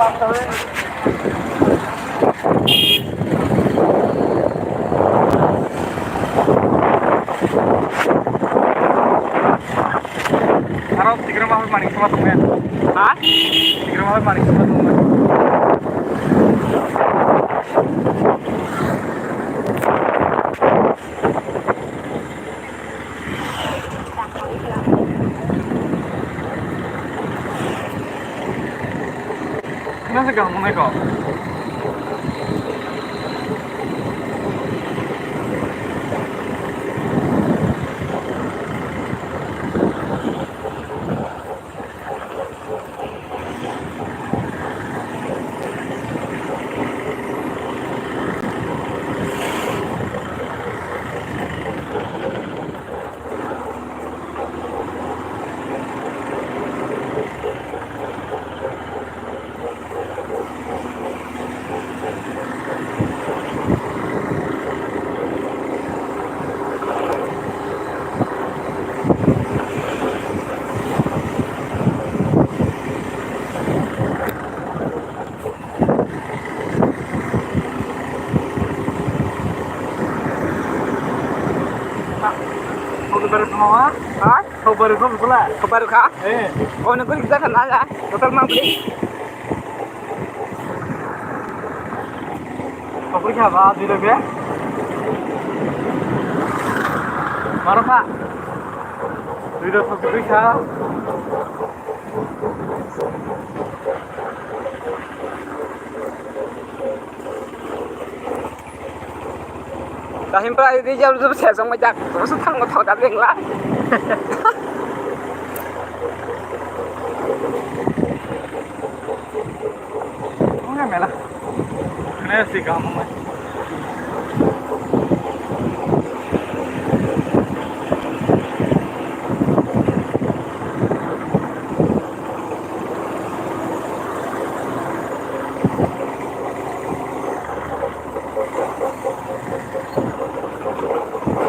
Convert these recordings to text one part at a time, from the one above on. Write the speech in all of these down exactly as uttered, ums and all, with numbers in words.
Aro Tigra Mahal manik sama tongmani. Ha? Tigra Mahal manik sama tongmani. Nasi kaham wngnai kok. Kau baru sama, ha? Kau baru sama pula. Kau baru kah? Eh. Kau nak kulit kita kan ada. Total mang beli. Kau pergi apa? Di lagi. Baru kah? Di lagi kau pergi kah? Tahim prai di jam jam sejong majak, terus thang thang dan yang lah. Mana mela? Mana sih kamu mah?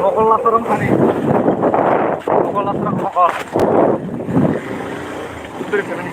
Mokol lasarong thani. Mokol lasarong mokol. Betul kan?